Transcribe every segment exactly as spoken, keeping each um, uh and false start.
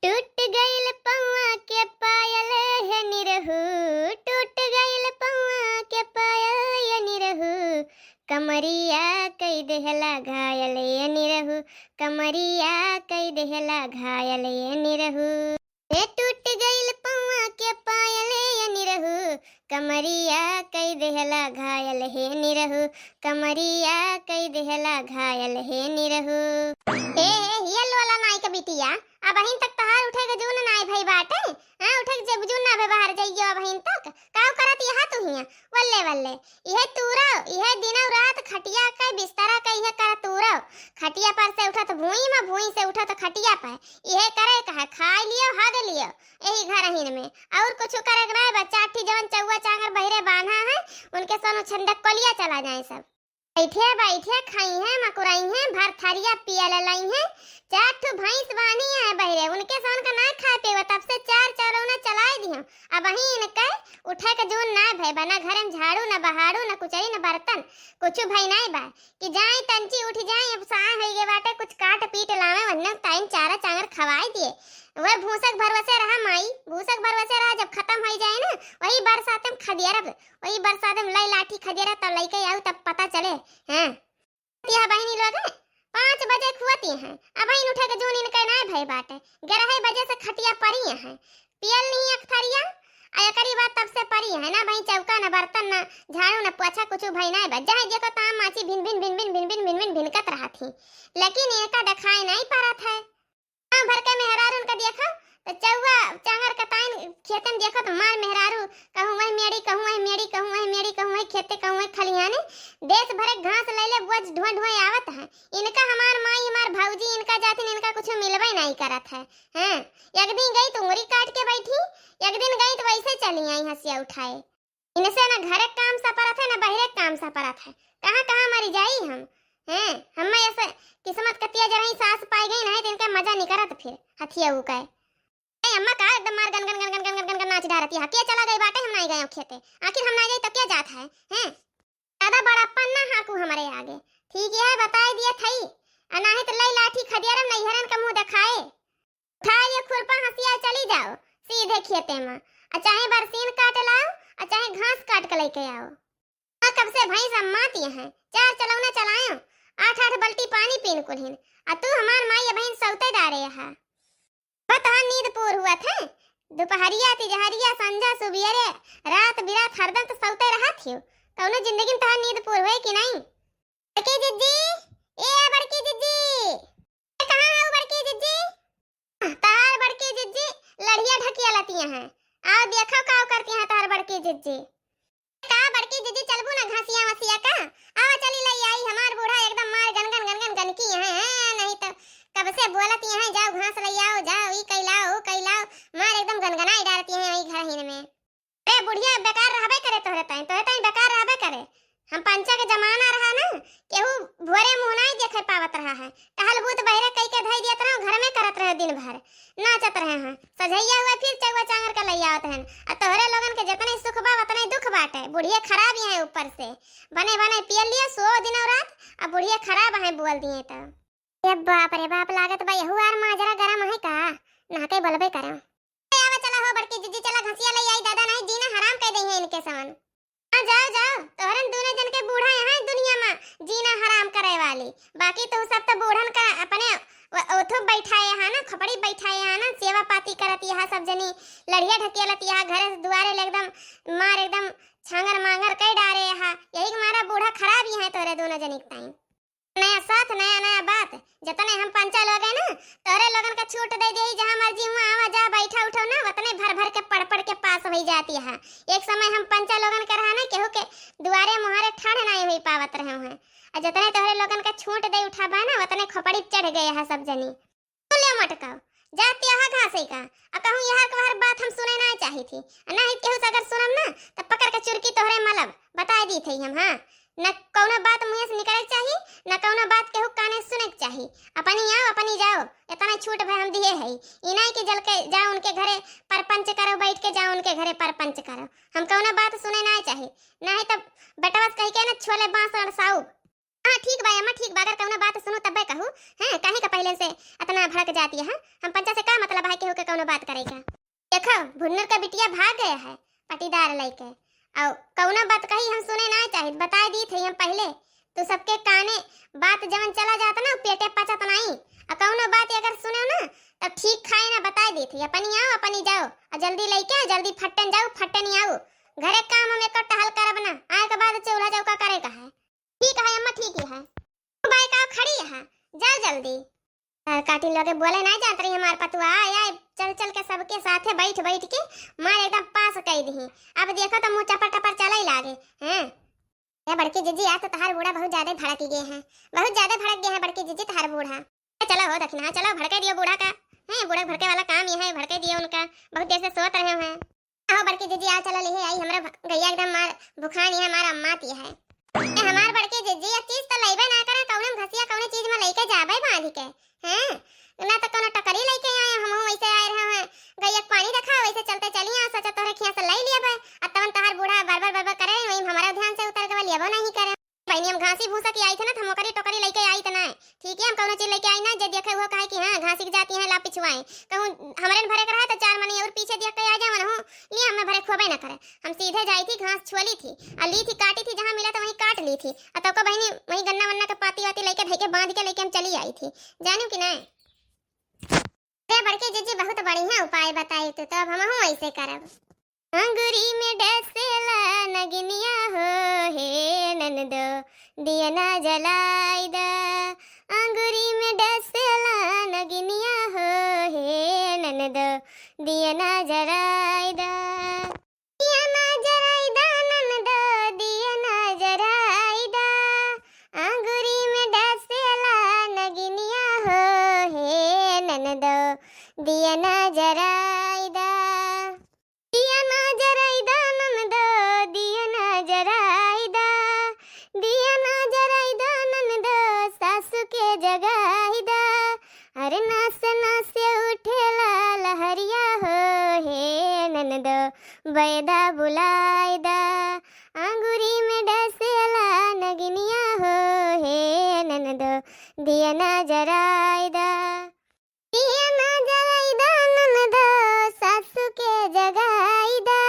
टूट गइल पौआ के पायल हे निरहू, टूट गइल पौआ के पायल ये निरहू, कमरिया कई देहला घायल ये निरहू, कमरिया कई देहला घायल ये निरहू। हे टूट गइल पौआ के पायल ये निरहू, कमरिया कई देहला घायल हे निरहू, कमरिया कई देहला घायल हे निरहू। ए, ए, हिया लोला नाई के बिटिया, अबहिन तक तहार उठे के जून नाई भई बाटे? हाँ, उठे के जब जून ना भई बाहर जाइयो अबहिन तक। काउ करत यहाँ तू हिया? वल्ले, वल्ले। इहे तूरा, इहे दिनौ रात खटिया के, बिस्तरा के इहे कर तूरा। खटिया पर से उठत भुइँ में, भुइँ से उठत खटिया पर। इहे करे कहा, खाइ लियो, हग लियो। यही घरहिन में। और कुछ करे के नाई बा, चार ठी जवन चौवा चांगर बहिरे बान्हा है, उनके सोनो छंदक कोलिया चला जाए सब। बैठे बैठे खाई हैं, मकुराई हैं, भर थरिया पियल लई हैं। चार ठो भैंस बानी है बहिरे, उनके सोन का ना खाए पीवे, तब से चार चौरौना चलाई दियो। अबहीं इनके उठे के जून ना भय बा, ना घरे में झाड़ू, ना बहारू, ना कुचरी, ना बर्तन, कुछ भय नाई बा। कि जाई तंची उठ जाई, अब साय होई गए बाटे, कुछ काट पीट लावे, वन्ने टाइम चारा चांगर खवाई दिए। वह भूसक भरवसे रहा माई, भूसक भरवसे रहा, जब खत्म होई जाए ना, वही बरसात में खदियरब, वही बरसात में लई लाठी खदियरब, तब लइके आऊ, तब पता चले। हाँ। यह बहिनी लोग हैं, पाँच बजे खुअती हैं, अबहिन उठे के जून इनके ना भय बाटे, ग्यारह बजे से खटिया परी हैं, पियल नहीं एक थरिया, आ एकरी बाद तब से परी है ना भाई, चौका ना बर्तन ना झाड़ू ना पोछा कुछ भई ना बा, जहाँ देखो तहाँ माची भिन भिन भिन भिन भिन भिन भिन भिन भिनकत रहत ही, लेकिन इनका देखाई नहीं परत है। गाँव भर के मेहरारू उनका देखो तो चौवा चांगर कताइन खेतन देखो तो मार मेहरारू, कहूँ वही मेड़ी, कहूँ वही मेड़ी, कहूँ वही मेड़ी, कहूँ वही खेते, कहूँ वही खलिहाने, देश भरे घास लैले बोझ ढुआ ढुआ आवत है। इनका हमार माई, हमार भौजी, इनका जातिन इनका कुछ मिलबे नहीं करत है। हैं, एक दिन गई तो उंगरी काट के बैठी, एक दिन गई तो वैसे चली आई हंसिया उठाए। इनसे न घरे काम सपरत है, न बहिरे काम सपरत है। कहाँ कहाँ मरी जाई हम? हैं, हम्मे ऐसे किस्मत कतिया जरही सास पाई गई नहीं तो इनका मजा निकरत फिर हथिया ऊ कहे। ए अम्मा का एकदम मार गन गन गन गन गन गन गन गन नाच डारती है। के चला गई बाटे, हम नहीं गए खेते। आखिर हम नहीं गए तो क्या जात है? हैं? ज्यादा बड़प्पन ना हाकू हमरे आगे। ठीक है, बताई दिया थई। आ नाही तो लई लाठी खदियारम नैहरन का मुंह देखाए। उठाए ये खुरपा हंसिया चली जाओ सीधे खेते में। आ चाहे बरसीन काट लाओ, आ चाहे घास काट के लेके आओ। आ कब से भैंस अम्माती हैं, चार चलौना चलायो, आठ आठ बल्टी पानी पीन कुल्हिन। आ तू हमार माई बहिन सौते डारे यहाँ। बा तहार नींद पूर हुआ थे। दोपहरिया, तिजहरिया, संझा, सुबियरे, रात बिरात हरदम तो सौते रहत हियो। कौनो जिंदगी में तहार नींद पूर हुए कि नहीं? बड़की जिज्जी, ए बड़की जिज्जी, ए कहाँ हो बड़की जिज्जी? तहार बड़की जिज्जी लड़िया ढकिया लतिया हैं। आओ देखो का करती हैं तहार बड़की जिज्जी। का बड़की जिज्जी चलबू ना घासिया वसिया का? आवा चली लई आई, हमार बूढ़ा एकदम मार गनगन गनगन गनकी हैं, हैं, नहीं तो कब से बोलती हैं, जाओ घास लई आओ, जाओ ई कई लाओ, ऊ कई लाओ, मार एकदम गनगनाई डारती हैं ई घरहिन में। अरे बुढ़िया बेकार रहबे करे तोहरे ताई, तोहरे ताई बेकार रहबे करे। हम पंचा के जमाना रहा ना, केहू भोरे मुँह नाई देखे पावत रहा है। टहल बूत बहिरे कई के धई दियत रहो, घर में करत रहो दिन भर, नाचत रहे हैं। सझैया हुआ फिर चौवा चांगर का लई आवत हैं। आ तोहरे लोगन के जितने सुख बा उतने दुख बाटे। बुढ़िया खराब यहाँ ऊपर से, बने बने पियल लियो, सो दिनों रात, अब बुढ़िया खराब हैं बोल दिए तो। ए बाप रे बाप, लागत बा यहू आर माजरा गरम है का? नहके बोलबे करम। ए, आवा चला हो बड़की जिज्जी, चला घसिया लई आई दादा, नहीं जीना हराम कर देइहैं इनके समन। हाँ, जाओ, जाओ, तोहरन दूनो जन के बूढ़ा यहाँ दुनिया में जीना हराम करे वाली। बाकी तू सब तो बूढ़न का अपने ओ-, ओथो बैठाए यहाँ ना, खोपड़ी बैठाए यहाँ ना, सेवा पाती करत यहाँ सब जनी, लड़िया ढकेलत यहाँ, घरे से दुआरे ले एकदम मार एकदम छांगर मांगर कई डारे यहाँ। यही के मारा बूढ़ा खराब ही है तोरे दूनो जनी के ताई। नया साथ, नया नया बात। जतने हम पंचा लोग हैं ना, तोरे लोगन का छूट दे देही, जहाँ मर्जी हुआ आवा जा, बैठा उठो ना, वतने भर भर के पढ़ पढ़ के पास होई जाती है। एक समय हम पंचा लोगन के रहा ना, केहू के दुआरे मुहारे ठाढ़ नहीं हुई पावत रहे हैं। आ जतने तोहरे लोगन का छूट दे उठा बा ना, वतने खोपड़ी चढ़ गए है सब जनी। तू ले मटकाओ, जाती यहाँ घासे का, आ कहूँ यहाँ के हर बात हम सुने ना चाही थी। आ नहीं केहू से अगर सुनम ना, तो पकड़ के चुरकी तोहरे मलब, बताए दी थी हम, हाँ। न कौनो बात मुँह से निकले के चाही, न कौनो बात केहू काने सुने के चाही। अपनी आओ, अपनी जाओ, इतना छूट भाई हम दिए है। ई नहीं कि जल के जाओ उनके घरे परपंच करो, बैठ के जाओ उनके घरे परपंच करो। हम कौनो बात सुने ना चाही, नहीं तब बेटवा से कह के ना छोले बांस अड़साऊ। हाँ, ठीक बा अम्मा, ठीक बा, अगर कौनो बात सुनू तब्बे कहू। हैं, काहे का पहले से इतना भड़क जाती है? हम पंचा से का मतलब है केहू के कौनो बात करे का। देखो, भुन्नर का बिटिया भाग गया है पटीदार लइके, और कौनो बात कही हम सुने ना चाहित, बताए दीत है हम पहले। तू सबके काने बात जवन चला जात ना, पेटे पचत नाई। और कौनो बात अगर सुने ना, तब ठीक खाए ना, बताए दीत है, अपनी आओ, अपनी जाओ, और जल्दी लइके, जल्दी फट्टन जाओ, फट्टन ही आओ। घरे काम हम एक टहल करब ना, आए के बाद चूल्हा चौका करे का है। ठीक है अम्मा, ठीक ही है। बाई का खड़ी है, जाओ जल्दी। आ, काटी लोगे बोले नहीं जात रही हमार पतुआ, आए, आए, चल, चल के सबके साथे बैठ, बैठ के मार एकदम पास कई दी। अब देखो तो मुँह चपर टपर चले ही लागे हैं। ए बड़की जिज्जी, आज तो तहार बूढ़ा बहुत ज्यादा भड़क गए हैं, बहुत ज्यादा भड़क गए हैं बड़की जिज्जी तहार बूढ़ा। ए, चलो हो दखिनहा, चलो भड़के दियो बूढ़ा का। हैं, बूढ़ा भड़के वाला काम ये है, भड़के दियो उनका, बहुत देर से सोत रहे हैं। आहो बड़की जिज्जी, आ चलो, लेहे आई हमरा भ-, गैया एकदम मार भुखान है, मार अम्मा ती है। ए, हमार बड़की जिज्जी, एक चीज तो लइबे ना करे, कौने में घसिया, कौने चीज में लइके जाबे बांध के, हैं? ना तो कौनो टकरी लइके आए, हम वैसे आए रहे हैं, गैया के पानी देखा, वैसे चलते चली आ, सोचा तोहरे खिया से लई लिया बे, अब तवन तहार बूढ़ा बरबर बरबर करे, वही हमारा ध्यान से उतर के लियाबो नहीं करे। बहिनी, हम घासी भूसा की आई थे ना, तो हम ओकरी टोकरी लइके आई थे ना। ठीक है, हम कौनो चीज लइके आई ना, जे देखे वो कहे कि हाँ, घासी के जाती हैं, ला पिछुआए। कहूँ हमरे न भरे के रहे तो चार मनी और पीछे देख के आ जावन हो, लिए हमें भरे खोबे ना करे। हम सीधे जाई थी, घास छुअली थी, और ली थी, काटी थी, जहाँ मिला था वहीं काट ली थी। और तब को बहिनी वहीं गन्ना वन्ना के पाती वाती लइके धइके बांध के लइके हम चली आई थी, जानू कि नहीं? अरे बड़की जिज्जी, बहुत बढ़िया उपाय बताई तू, तो अब हमहू ऐसे करब। अंगुरी में डसेला नगिनिया हो, हे ननदो, दिया ना जलाई दा। अंगुरी में डसेला नगिनिया हो, हे ननदो, दिया ना जलाई दा। दिया ना जलाई दा ननदो, दिया ना जलाई दा। अंगुरी में डसेला नगिनिया हो, हे ननदो, दिया ना जलाई दा। दिया ना जलाई दा ननदो, दिया ना जलाई दा, दिया ना जलाई दा ननदो, सासू के जगाई दा। अरे नास नास उठेला लहरिया हो, हे ननदो, बैदा बुलाई दा। अंगुरी में डसेला नगिनिया हो, हे ननदो, दिया ना जलाई दा। दिया ना जलाई दा ननदो, सासू के जगाई दा।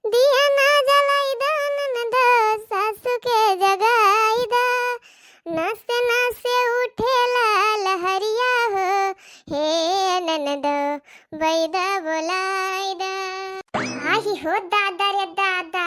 दिया ना जलाई दा ननदो, सासू के जगाई दा। नासे नासे उठेला लहरिया हो, हे ननदो, बैदा बोलाई दा। आही हो दादा रे दादा,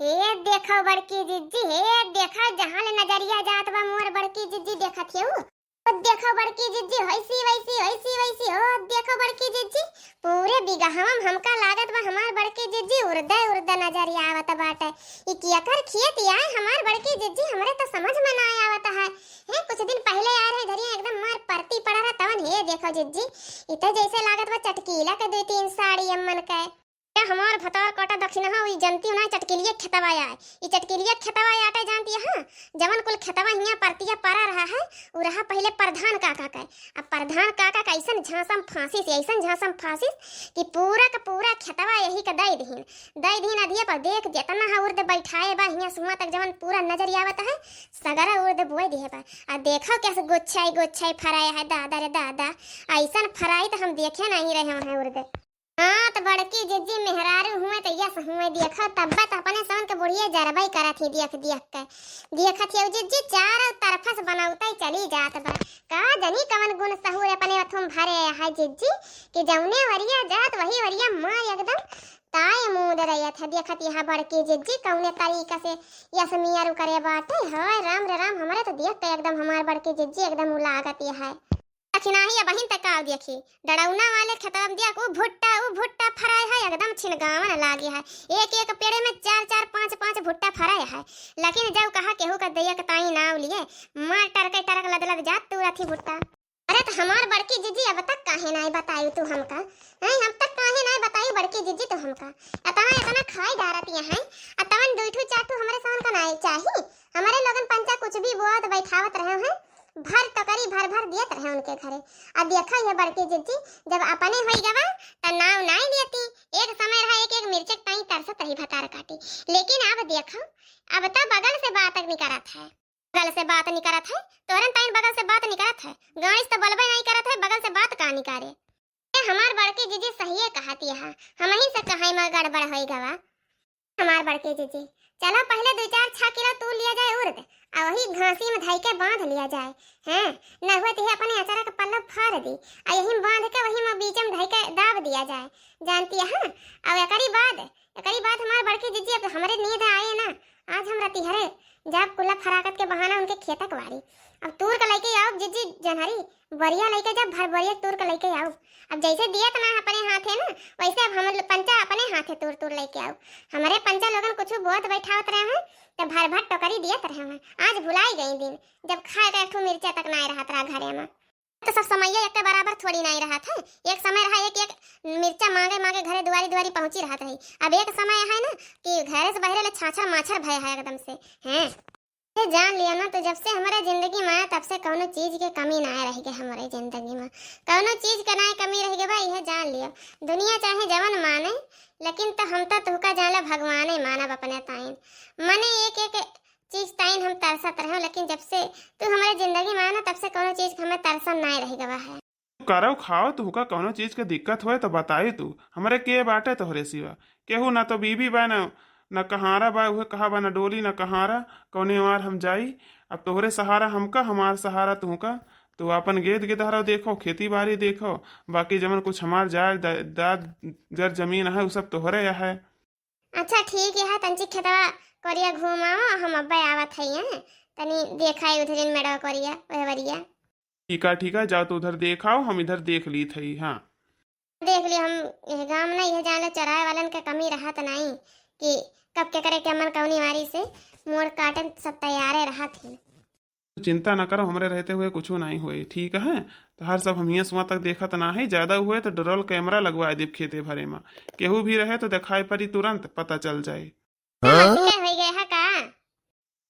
हे देखो बड़की जिज्जी, हे देखो, जहाँ ले नजरिया जात बा मोर बड़की जिज्जी देखत हेऊ। ओ देखो बड़की जिज्जी, होइसी वैसी, होइसी वैसी, ओ देखो बड़की जिज्जी, पूरे बिगहवा में हमका लागत बा हमार बड़की जिज्जी उर्दे उर्दे नजरिया आवत बाटे। ई केकर खेत आए हमार बड़की जिज्जी, हमरे तो समझ में ना आवत है। हैं, कुछ दिन पहले आए रहे धरिया, एकदम मार परती पड़ा रहा तवन, हे देखो जिज्जी, ई तो जैसे लागत बा चटकीला के दो तीन साड़ी अम्मन के। ए, हमार भतार काटा दखिनहा, ई जनती ना चटकिलिया खेतवा आए। ई चटकिलिया खेतवा आटे जानती है, जवन कुल खेतवा हियाँ परतिया परा रहा है, उ रहा पहले प्रधान काका के। अब प्रधान काका का ऐसन झांसम फांसिस, ऐसन झांसम फांसिस कि पूरा का पूरा खेतवा यही का दई दिहिन। दई दिहिन अदिया पर देख जितना हा उर्द बैठाए बा हियाँ सुआ तक जवन पूरा नजर आवत है, सगरा उर्द बोए दिहे बा। आ देखो कैसे गोछाई गोछाई फराया है, दादा रे दादा, ऐसन फराई तो हम देखे नहीं रहे हैं उर्द। हाँ, त बड़की जिज्जी मेहरारू हुए त यस हुए, देखो, तब्बे त अपने सवन के बुढ़िया जरबई करत ही, देख, देख के। देखत हियौ जिज्जी, चारों तरफस बनौते चली जात बा। का जनी कवन गुण सहूर अपने अथुम भरे है जिज्जी, कि जौने वरिया जात वही वरिया मार एकदम ताए मूद रहियत है। देखत यहाँ बड़की जिज्जी कौने तरीका से यस मियारू करे बाटे। हाय राम रे राम, हमरे त देख के एकदम हमार बड़की जिज्जी एकदम उलागत है। दखिनाही अबहिन तक आव देखी, डड़ौना वाले खेतवा में दिया, उ भुट्टा, उ भुट्टा फराए है, एकदम छिनगावन लागे है। एक एक पेड़े में चार चार पाँच पाँच भुट्टा फराए है, लेकिन जब कहा केहू का दैया के ताई नाव लिए, मार टरके टरक लद लद जात तू रथी भुट्टा। अरे त हमार बड़की जिज्जी, अब तक काहे नाई बतायू तू हमका? हैं, अब तक काहे नाई बतायू बड़की जिज्जी तू हमका? अतना, अतना खाई डारत यहाँ, अतवन दुई ठू चार ठू हमरे सहन का नाई चाही? हमरे लोगन पंचा कुछ भी बोआत बैठावत रहे हैं, भर टोकरी भर भर दियत रहे उनके घरे। अब देखा ये बड़की जिज्जी, जब अपने होई गवा, त नाव नाई लेती। एक समय रहा, एक एक मिर्चे के ताई तरसत रही भतार काटी, लेकिन अब देखो, अब त बगल से बात निकरत है। बगल से बात निकरत है, तोरन ताइन बगल से बात निकरत है। गाइस त बोलबे नहीं करत है, बगल से बात का निकारे। ए, हमार बड़की ए जीजी, सहिए कहत यहा, हमही से कहाई मा गड़बड़ होई गवा। हमार बड़की जीजी, चलो पहिले दुइ चार छह किलो तूर लिया जाए उर्द, आ वही घासी मा धई के बांध लिया जाए। हैं, न हुए तो ये अपने अचरा के पल्लव फाड़ दी, आ यही मा बांध के वही मा बीच मा धई के दाब दिया जाए। जानती है, हाँ? और एकरी बाद, एकरी बाद हमार बड़की जीजी, अब हमरे नींद आए ना, आज हम रतिहरे जाब कुल्ला फराकत के बहाना उनके खेतक वारी। अब तूर के लइके आउब जीजी जनहरी, बोरिया लइके जाब, भर बोरिया तूर के लइके आउब। अब जैसे दियत ना अपने हाथे ना, वैसे अब हम पंचा अपने हाथे तूर तूर लइके आउब। हमरे पंचा लोगन कुछ बोत बैठावत रहे हैं, तो भर भर टोकरी दियत रहे हैं। आज भुलाई गई दिन, जब खाए के एक ठो मिर्चा तक ना रहत रहा घरे में। तो सब समइया एक बराबर थोड़ी नाई रहत है। एक समय रहा एक एक मिर्चा मांगे मांगे घरे दुआरी दुआरी पहुंची रहत रही। अब एक समय है ना कि घरे से बहरे ले छाछर माछर भय है एकदम से। हैं, ये जान लिया ना, तो जब से हमारे जिंदगी में आया तब से कौनो चीज के कमी ना रह गए हमारे जिंदगी में। कौनो चीज के ना कमी रह गए बा, ये जान लिया। दुनिया चाहे जवन माने, लेकिन तो हम तो तुहका जान ले भगवाने मानब अपने ताइन। मने एक एक चीज ताइन हम तरसत रहे, लेकिन जब से तू हमारे जिंदगी में आना, तब से कौनो चीज के हमें तरसन नाय रह गवा है। करव खाव, तुहका कौनो चीज के दिक्कत होए तो बताई तू, हमरे के बाटे तोहरे सिवा? केहू ना तो बीबी बा, ना, ना कहारा बा, उहे कहा बा ना डोली ना कहारा, कौने वार हम जाई? अब तोहरे सहारा हमका, हमार सहारा तुहका। तू आपन गेद गिदहरव देखो, खेती बाड़ी देखो, बाकी जवन कुछ हमार जायदाद जर जमीन है, उ सब तोहरे है। अच्छा ठीक है, तंची खेतवा कोरिया घूम आओ, हम अब्बे आवत है, हैं? तनी देखा है उधर जिन मेड़वा कोरिया, वह वरिया। ठीक है, ठीक है, जाओ तो उधर देख आओ, हम इधर देख ली थई। हाँ, देख ली हम। यह गांव में ना, यह जान लो, चराए वालन के कमी रहत नहीं कि कब के करे के मन कौनी मारी से मोड़ काटन, सब तैयारे रहत ही। चिंता न करो, हमरे रहते हुए कुछ नहीं हुए, ठीक है? तो हर सब हम हियाँ सुआ तक देखत ना है, ज्यादा हुए तो ड्रोन कैमरा लगवा देब खेते भरे में, केहू भी रहे तो दिखाई पड़ी, तुरंत पता चल जाए। हाँ? होई गए है का?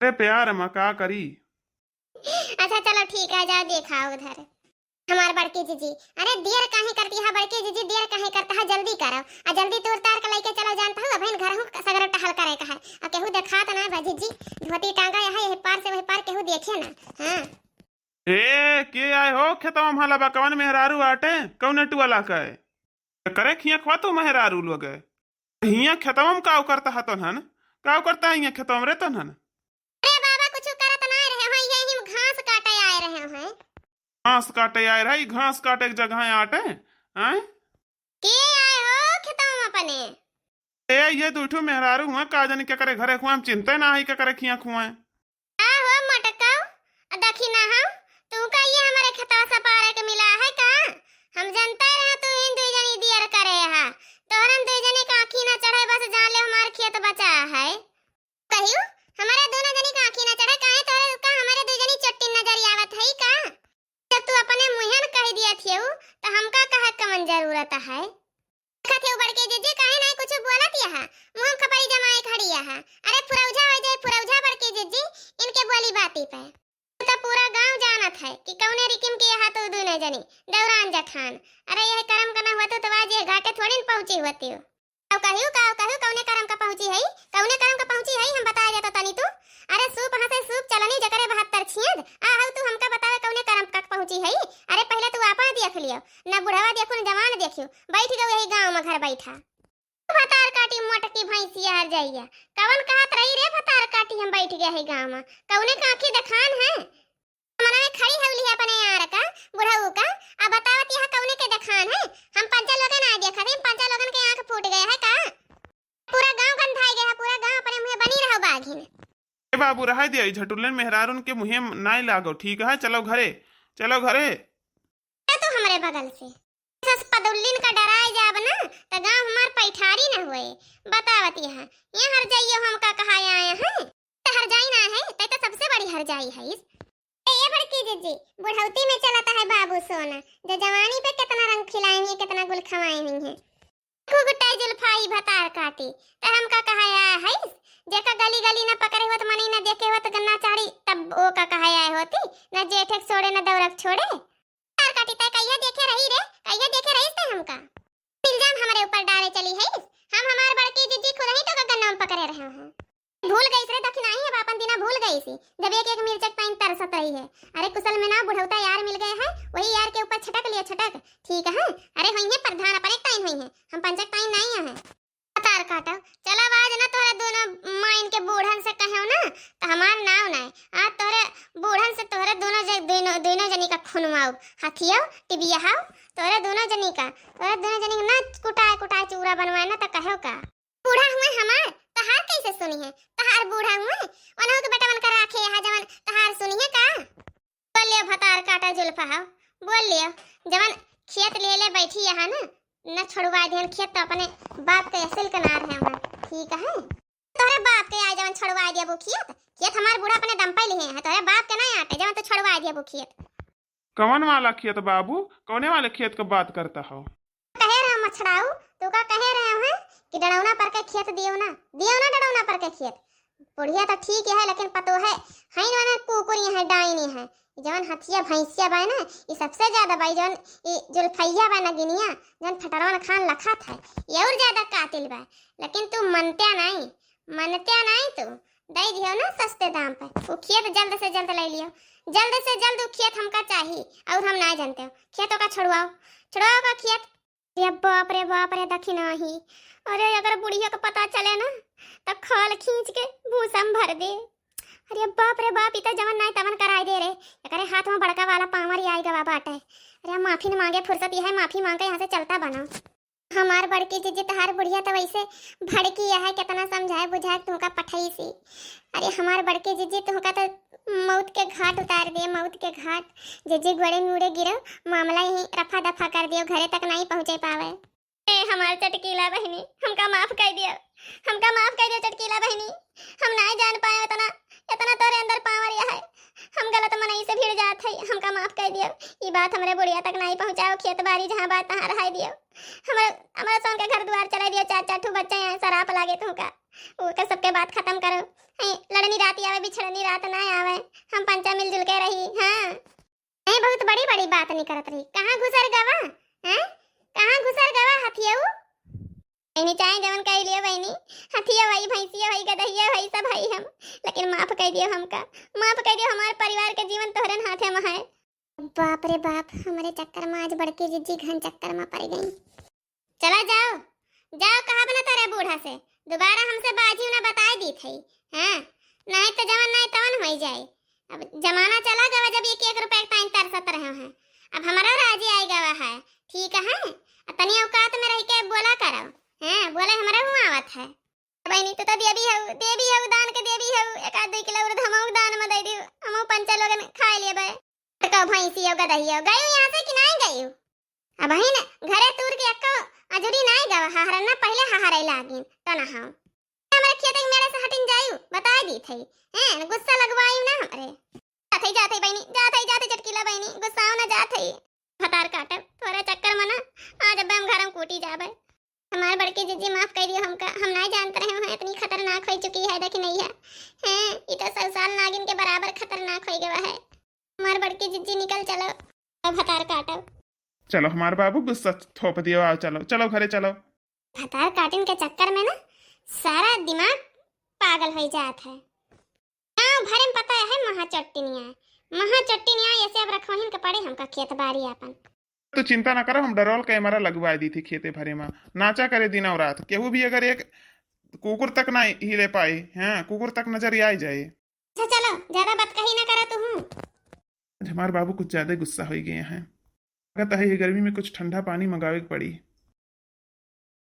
अरे प्यार में का करी? अच्छा चलो ठीक है, जाओ देखाओ उधर। हमार बड़की जीजी, अरे देर काहे करती है बड़की जीजी, देर काहे करता है, जल्दी करो। आ जल्दी तूर तार के लइके चलो, जानता हूँ अबहिन घर हूँ सगरो टहल करे का है। आ केहू देखात ना बा जीजी, धोती टांगा है यही पार से वही पार, केहू देखे ना। हाँ। ए, के आए हो खेतवा में? हाला बा कवन मेहरारू आटे? कौने टुअला का है? करे खिया खवा तू मेहरारू लोग है। हियाँ खेतवा में काव करता है तोहन? काव करता है हियाँ खेतवा में रे तोहन? अरे बाबा, कुछ करत ना रहे हैं, यही घास काटे आए रहे हैं। घास काटे आए रहे, घास काटे के जगह आटे, हैं? के आए हो खेतवा में अपने? ए, ये दू ठो मेहरारू हुआ, का जानी के करे घरे खुआ, हम चिंते ना है के करे खिया खुआ। का हो मटकाऊ, आ देखी ना हम, तू का ये हमारे खेतवा से पारे के मिला है का? हम जनते रहे तू इन दुई जनी दियर करे हा, तोहरन दुई जनी का आँखी ना चढ़े, बस जान ले हमार खेत बचा है। कहियो, हमारे दोनों जनी का आँखी ना चढ़े, काहे तोहरे का हमारे दुई जनी चट्टी नजर आवत है का? जब तू अपने मुँहे न कह दिया थियू, तो हमका कहे कवन जरूरत है? देखत हियू बड़के जीजी, काहे नाहीं कुछ बोलत यहा? मुँह खपरी जमाए खड़ी यहा। अरे फुरौझा हो जाए फुरौझा बड़के जीजी, इनके बोली बाती पे। तो पूरा गांव जानत है कि कौने रिकिम के यहा तो दुनो जनी, दौरान जठान। अरे यह करम का ना होतो तो आज ये घाटे थोड़ी न पहुँची होती हो। अउ कहियो का, अउ कहियो कौने करम का पहुँची है, कौने करम का पहुँची है, हम बताए जाता तनी तू। अरे सूप हंसे सूप चलनी जकरे बहत्तर छियद, आ हऊ तू हमका बतावे कौने करम का पहुँची है। अरे पहले तू आपन देख लियो, न बुढ़वा देखू न जवान देखियो, बैठ गऊ यही गाँव में घर बैठा। भतार काटी मोटकी भैंसिया हर जाइया, कवन कहत रही रे भतार काटी हम बैठ गए है गाँव में, कौने का आँखी देखान है? मना में खड़ी हौली है अपने यार का, बुढ़ऊ का, आ बतावत यह कौने के देखान है? हम पंचा लोगन आ देखा थे, पंचा लोगन के आँख फूट गया है का? पूरा गांव गंधाई गया है, पूरा गांव अपने मुँहे बनी रहो बाघिन। ए बाबू, रहा दिया, ई झटुल्लन मेहरारून के मुँहे नाई लागो, ठीक है? चलो घरे, चलो घरे। ए तू हमरे बगल से। सस पदुल्लिन का डराए जाब ना, त गांव हमार पैठारी न हुए। बतावत यह, ये हर जाइयो हमका कहा आए हैं। त हर जाई ना है, तै तो सबसे बड़ी हर जाई है। ए, ए बड़की जीजी, बुढ़ौती में चलत है बाबू सोना, जो जवानी पे कितना रंग खिलाए हुए, कितना गुल खवाए हुए हैं। खूब गुटाई जुल्फाई भतार काटी, त हमका कहा आया है, जेका गली गली न पकड़े होत, मनई न देखे होत, गन्ना चाड़ी, तब वो का कहा आए होती, न जेठे के छोड़े, न दौरक छोड़े। भतार काटी, तै कहिया देखे रही रे, कहिया देखे रहीस तै हमका? इल्जाम हमरे ऊपर डाले चली है, हम हमार बड़की जीजी खुद ही तो का गन्ना में पकड़े रहे हैं। भूल गई रे दखिनाही, अब आपन दिना भूल गई सी, जब एक एक मिर्चक ताइन तरसत रही है। अरे कुशल में ना बुढ़ौता यार मिल गए हैं, वही यार के ऊपर छटक लिया छटक, ठीक है। अरे होइहे प्रधान अपने खियो टिबिया हाउ, तोरे दोनों जनी का, तोरे दोनों जनी का ना कुटाए कुटाए चूरा बनवाए ना त कहो का। बूढ़ा हुए हमार, तहार कैसे सुनी है? तहार बूढ़ा हुए, उन्हों के बेटवन का राखे यहाँ जवन तहार सुनी है का? बोल लियो भतार काटा जुल्फा हाउ, बोल लियो। जवन खेत ले ले बैठी यहाँ ना, न छोड़वा दिहन खेत तो अपने बाप के असिल के नार है वहाँ, ठीक है? तोहरे बाप के आए जवन छोड़वा दिया वो खेत, खेत हमार बूढ़ा अपने दम पे लिए है, तोहरे बाप के नहीं आटे जवन तो छोड़वा दिया वो खेत। कवन वाला खेत बाबू, कौने वाले खेत के बात करता हो? कहे रहे मछड़ाऊ, तू का कहे रहे हैं कि डड़ौना पर के खेत दियो ना, दियो ना डड़ौना पर के खेत। बुढ़िया तो ठीक है, लेकिन पतोहे हैं ना, कुकुरी है, डाइनी है। जवन हथिया भैंसिया बा ना, ये सबसे ज्यादा बा, जवन ये जुल्फैया बा नगिनिया, जवन फटरवन खान लखत है, ये और ज्यादा कातिल बा। लेकिन तू मनत्या नहीं, मनत्या नहीं तू, दे दियो ना सस्ते दाम पे। वो खेत जल्द से जल्द ले लियो, जल्द से जल्द वो खेत हमका चाही, और हम ना जानते हो। खेतों का छुड़वाओ, छुड़वाओ का खेत। अरे बाप रे बाप रे, दखिनाही। अरे अगर बुढ़िया को पता चले ना, तो खाल खींच के भूसा में भर दे। अरे बाप रे बाप, ई तो जवन नाय तवन कराई दे रे। एकरे हाथ में बड़का वाला पावर आई गवा बाटे। अरे माफी न मांगे फुर्सत, यह माफी मांग के यहाँ से चलता बनो। हमार बड़की जिज्जी, तहार बुढ़िया तो वैसे भड़की है, कितना समझाए बुझाए तुमका पठाई सी। अरे हमार बड़की जिज्जी, तुमका तो मौत के घाट उतार दे, मौत के घाट। जिज्जी गोड़े मूड़े गिरो, मामला यहीं रफा दफा कर दियो, घरे तक नहीं पहुँचे पावे। ए हमार चटकीला बहिनी, हमका माफ कर दियो, हमका माफ कर दियो चटकीला बहिनी। हम नहीं जान पाए इतना, इतना तोरे अंदर पावर यह है। हम गलत मनई से भिड़ जात है, हमका माफ कर दियो। ई बात हमरे बुढ़िया तक नहीं पहुँचाओ, खेत बाड़ी जहाँ बात तहाँ रहाई दियो। हमरे, हमरे सोन के घर द्वार चला दियो, चार चार ठो बच्चे हैं, सराप लागे तुमका। ओकर सबके बात खत्म करो। हैं, लड़नी रात आवे, बिछड़नी रात ना आवे। हम पंचा मिलजुल के रही, हाँ। नहीं, बहुत बड़ी बड़ी बात नहीं करत रही। कहाँ घुसर गवा? हैं? कहाँ घुसर गवा हथियऊ? बहिनी, चाहे जवन कह लियो बहिनी, हथिया भाई, भैंसिया भाई, गदहिया भाई, सब भाई हम, लेकिन माफ कर दियो हमका, माफ कर दियो। हमार परिवार के जीवन तोहरन हाथे में है। बाप रे बाप, हमरे चक्कर में आज बड़की जिज्जी घन चक्कर में पड़ गई। चला जाओ, जाओ, कहा बना तारे बूढ़ा से, दोबारा हमसे बाजी ना बताए दी थई, हाँ, नहीं तो जवन नहीं तवन हो जाए। अब जमाना चला गवा जब एक एक रुपया के ताईं तरसत रहे हैं, अब हमारा राजी आई गवा है, ठीक है? अब तनी औकात में रह के बोला करो, हैं, बोले हमारा हुआ आवत है। बहिनी, तू तो देवी हऊ, देवी हऊ, दान के देवी हऊ, एक आध दुई किलो उड़द हमहू दान में दे दियो, हमहू पंचा लोगन खाए लेबे। तो कहो भैंसी हो, गदही हो, गयू यहाँ से कि नहीं गयू? अब ही न घरे तूर के एक्को अजुरी नहीं गवा, हहरन ना पहले हहरे लागिन, तो ना हम। हमरे खेत के मेड़े से हटिन जायू, बताए दी थई, हैं, गुस्सा लगवायू ना हमरे। जात हई, जात हई बहिनी, जात हई, जात हई चटकीला बहिनी, गुस्साओ ना जात हई। भतार काटब, तोरे चक्कर में ना, आज अब हम घर में कूटी जाबे। हमार बड़की जिज्जी माफ कर दियो हमका, हम नहीं जानत रहे हैं इतनी खतरनाक हो चुकी है, देखी नहीं है। हैं, ई तो सौ साल नागिन के बराबर खतरनाक हो गवा है। हमार बड़की जिज्जी निकल चलो, अब भतार काटब। चलो हमार बाबू गुस्सा थोप दियो, आओ चलो, चलो घरे चलो। भतार काटिन के चक्कर में ना सारा दिमाग पागल हो जात है। गाँव भरे में पता है महाचट्टिनिया, महाचट्टिनिया ऐसे अब रखवाहिन के पड़े हमका खेत बारी आपन। तो चिंता ना करो, हम डरोल कैमरा लगवाए दी थी खेते भरे में, नाचा करे दिन और रात, केहू भी अगर एक कुकुर तक ना हिले पाए, हाँ, कुकुर तक नजर आ जाए। अच्छा चलो, ज्यादा बात कही ना करा तू हूँ। आज हमार बाबू कुछ ज्यादा गुस्सा हो गए हैं, लगता है ये गर्मी में कुछ ठंडा पानी मंगावे के पड़ी।